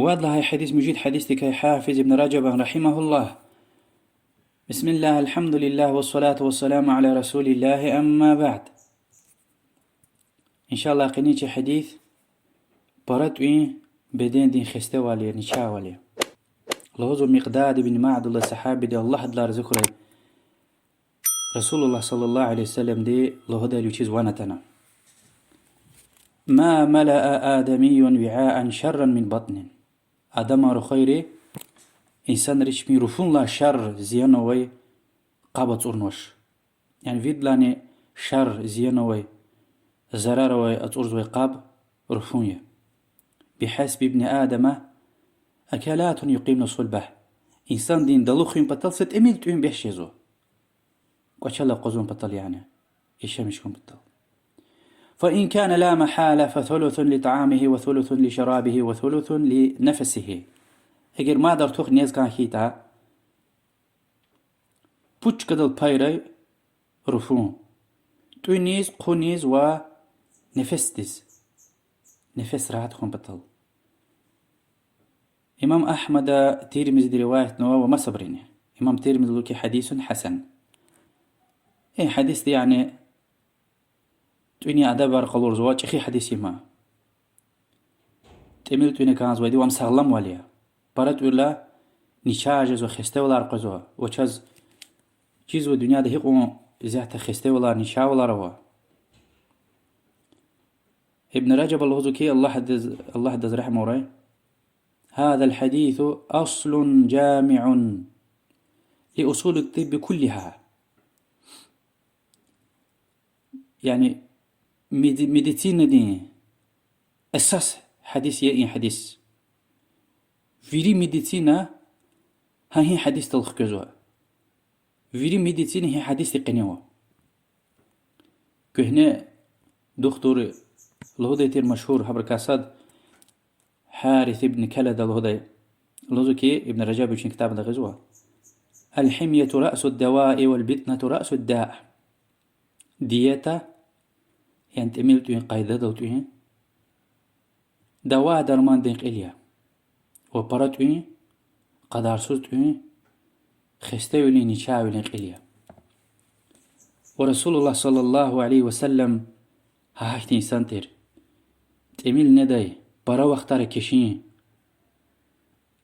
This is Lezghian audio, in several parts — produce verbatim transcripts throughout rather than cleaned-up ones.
Вад лагьай гьадис муьжуьд гьадисдикай Гьафиз ибн Ражабан, رحمه الله: بسم الله، الحمد لله، والصلاة والسلام على رسول الله، أما بعد. Иншаллагь, къенин чи гьадис пара тӀуьн бедендин хестевал я, начагъвал я. Лугьузва Микъдад ибн Маъдалаз, сагьабиди, Аллагь адалай рази хьурай, رسول الله صلى الله عليه وسلمди лугьудайла вичиз ван атана: ما ملأ آدمي وعاء شرا من بطنه. Адаман рухвайри, инсанри чпин руфунлай шар, зиян авай къаб ацӀурнавач. Яни виридалайни шар, зиян авай, зарар авай ацӀурзавай къаб руфун я. بحسب ابن آدم أكلات يقمن صلبه. Инсандин далу хуьн патал са тӀимил тӀуьн бес жезва. КӀвачел акъвазун патал яни, яшамиш хьун патал. فإن كان لا محالة فثلث لطعامه وثلث لشرابه وثلث لنفسه. Эгер мад артух нез кӀан хьайитӀа, пуд чкадал пайрай руфун: тӀуьниз, хъуниз ва нефесдиз. Нефес рагьат хьун патал. Имам Агьмада, Тирмизиди риваятнава ва масабуру. Имам Тирмизи лугьузва хьи, حديث حسن. И гьадисди, яни, тӀуьнин адабар къалурзава, чӀехи гьадис я им. ТӀимил тӀуьна кӀанзавайди ва ам сагъламвал я. Пара тӀуьрла начагъ жезва, хестевалар къвезва. Ва чаз чизва дуьньяда гьикьван исятда хестевалар, начагъвалар ава. Ибн Ражаба лугьузва хьи, Аллагь адаз, Аллагь адаз рагьму авурай: هذا الحديث أصل جامع لأصول الطب كلها. Яни меди-, медицинадин эсас гьадис я и гьадис. Вири медицина гьа и гьадисдал хквезва. Вири медицина и гьадисдин къене ава. Куьгьне духтур лугьудай тир машгьур, гьабурукай сад, Гьарис ибн Калада лугьудай, лугьузва хьи, Ибн Ражаба вичин ктабда гъизва: الحمية رأس الدواء والبطنة رأس الداء. Диета, яни тӀимил тӀуьн, къайдадал тӀуьн, дава-дармандин кьил я. Ва пара тӀуьн, къадарсуз тӀуьн, хестевилин, начагъвилин кьил я. Ва رسول الله صلى الله عليه وسلم гьа гьахьтин инсан тир. ТӀимил недай, пара вахтара кешин.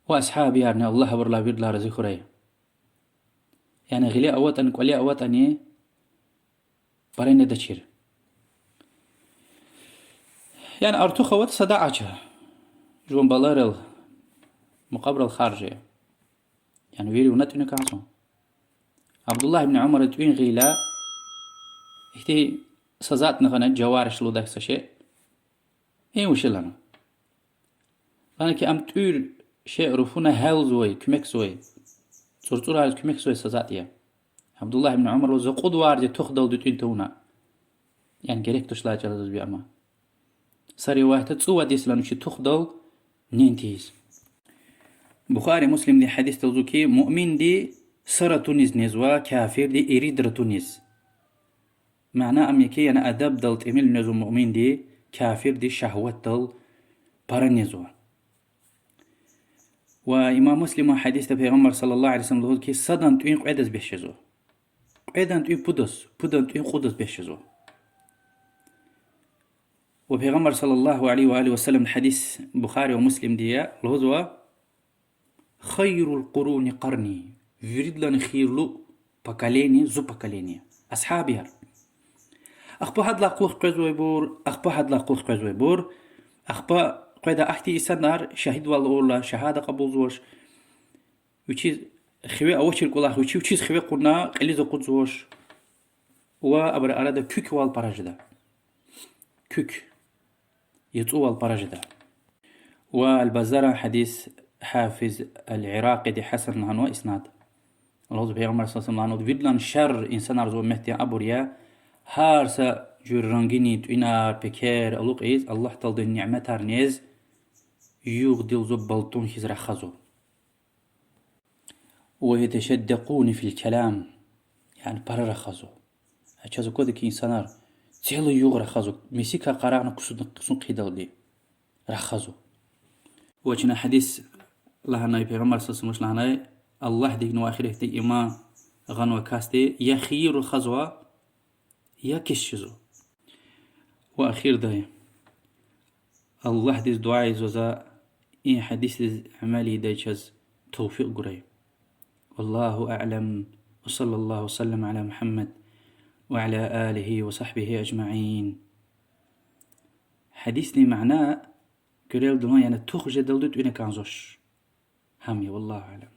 Ва асгьабиярни, Аллагь абурулай виридалай рази хьурай, яни гъиле аватӀани, кӀвале аватӀани, пара недачир. Яни артух аватӀа садакьа ча, жуван балайрал, мукьвабурал харжая. Яни вири вуна тӀуьна кӀанзава. Абдуллагь ибн Умара тӀуьн гъайила, ихьтин са затӀни гъана, жавариш лугьудай са шей. И вуч я лагьана. Лагьана хьи, ам тӀуьр шей руфуна гьялзавай, куьмекзавай, цӀурцӀурайриз куьмекзавай са затӀ я. Абдуллагь ибн Умара лугьузва, за кьуд варди тухдал дуьтӀуьн тавуна. Яни герек туш лагьай чӀалаз лугьузва ам. Са риваятда цӀувад йис лагьана вичи тухдал нин тийиз. Бухари, Муслимдин гьадисда лугьузва хьи, муъминди са ратуниз незва, кафирди ирид ратуниз. Мана ам я хьи, яни адабдал тӀимил незва муъминди, кафирди шагьватдал пара незва. Ва имам Муслима гьадисда Пайгъамбар صلى الله عليه وسلم лугьузва хьи, садан тӀуьн кьведаз бес жезва. Кьведан тӀуьн пудаз, пудан тӀуьн кьудаз бес жезва. Ва Пайгъамбар صلى الله عليه وآله وسلم гьадис Бухари ва Муслимди я, лугьузва: خير القرون قرني. Виридалай хийирлу поколение, зи поколение. Асгьабияр. Ахпа гьадалай кьулухъ къвезвайбур, ахпа гьадалай кьулухъ къвезвайбур, ахпа къведай ахьтин инсанар шагьидвал авурла, шагьада кьабулзавач. Вичиз хиве авачир кӀвалах, вичи вичиз хиве кьуна кьилиз акъудзавач. Ва абурун арада куьквал пара жеда. Куьк. ЯцӀувал пара жеда. Ва Аль-Баззаран гьадис, Гьафиз Аль-Иракъиди гьасан лагьанва иснад. Аллагьди Пайгъамбар صلى الله عليه وسلم лагьанва: виридалай шар инсанар зи умметдин абур я, гьар са жуьре рангунин тӀуьнар, пекер алукӀиз, Аллагь Тааладин ниметар нез, югъ-дил зи балтун хьиз рахазва. ويتشدقون في الكلام, яни пара рахазва. Чаз аквада хьи, инсанар цела югъ рахазва, месикай къарагъна ксун, ксун хъийидалди рахазва. Ва чна гьадис лагьанай, Пайгъамбар صلى الله عليه وسلم лагьанай: Аллагьдихъни ва ахиратдихъни иман гъанвай касди я хийир рахазва, я кис жезва. Ва ахирдай Аллагьдиз дуьа ийизва за и гьадисдиз амал ийидай чаз тавфикъ гурай. والله أعلم، وصلى الله وسلم على محمد وعلى آله وصحبه أجمعين. Гьадисдин мана куьрелди ван, яни тух жедалди тӀуьна кӀанзавач. Гьам я, والله أعلم.